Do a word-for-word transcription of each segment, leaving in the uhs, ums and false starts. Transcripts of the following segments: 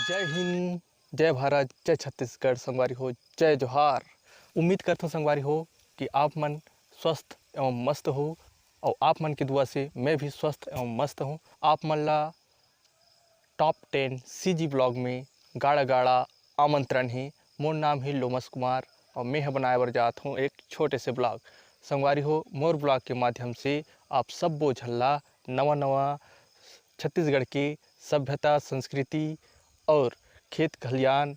जय हिंद, जय भारत, जय छत्तीसगढ़ संगवारी हो, जय जोहार। उम्मीद करथों संगवारी हो कि आप मन स्वस्थ एवं मस्त हो, और आप मन के दुआ से मैं भी स्वस्थ एवं मस्त हूँ। आप मन ला टॉप टेन सीजी ब्लॉग में गाड़ा गाड़ा आमंत्रण हे। मोर नाम हे लोमस कुमार और मैं ह बनाए बर जात हूँ एक छोटे से ब्लॉग। संगवारी हो, मोर ब्लॉग के माध्यम से आप सब्बो झन ला नवा नवा छत्तीसगढ़ के सभ्यता, संस्कृति और खेत खलियान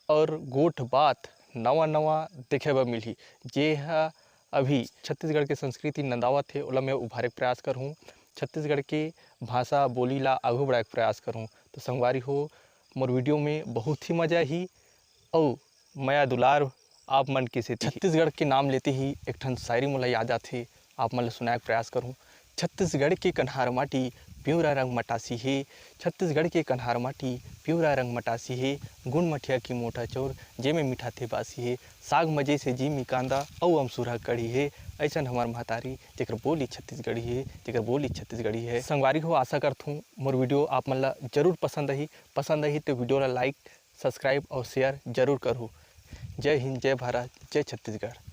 और गोठ बात नवा नवा देखे बर मिलही, जे ह अभी छत्तीसगढ़ के संस्कृति नंदावत हे, ओला मैं उभारे के प्रयास करहूँ। छत्तीसगढ़ के भाषा बोली ला आगू बढ़ाए के प्रयास करहूँ। तो संगवारी हो, मोर वीडियो में बहुत ही मजा ही अउ मया दुलार आप मन के सेती। छत्तीसगढ़ के नाम लेते ही एक ठन शायरी मोला याद आथे, आप मन ल सुनाए के प्रयास करहूँ। छत्तीसगढ़ के कन्हार माटी पिंवरा रंग मटासी हे, छत्तीसगढ़ के कन्हार माटी पिंवरा रंग मटासी हे, गुण मठिया की मोटा चौर, जेमे मिठाथे बासी हे, साग मजे से जीमी कांदा, अउ अमसुरहा कढ़ी हे, अइसन हमर महतारी, जेकर बोली छत्तीसगढ़ी हे, जेकर बोली छत्तीसगढ़ी हे। संगवारी हो, आशा करथूँ मोर वीडियो आप मन ला जरूर पसंद आही। पसंद आही तो वीडियो ला लाइक, सब्सक्राइब और शेयर जरूर करहू। जय हिंद, जय भारत, जय छत्तीसगढ़।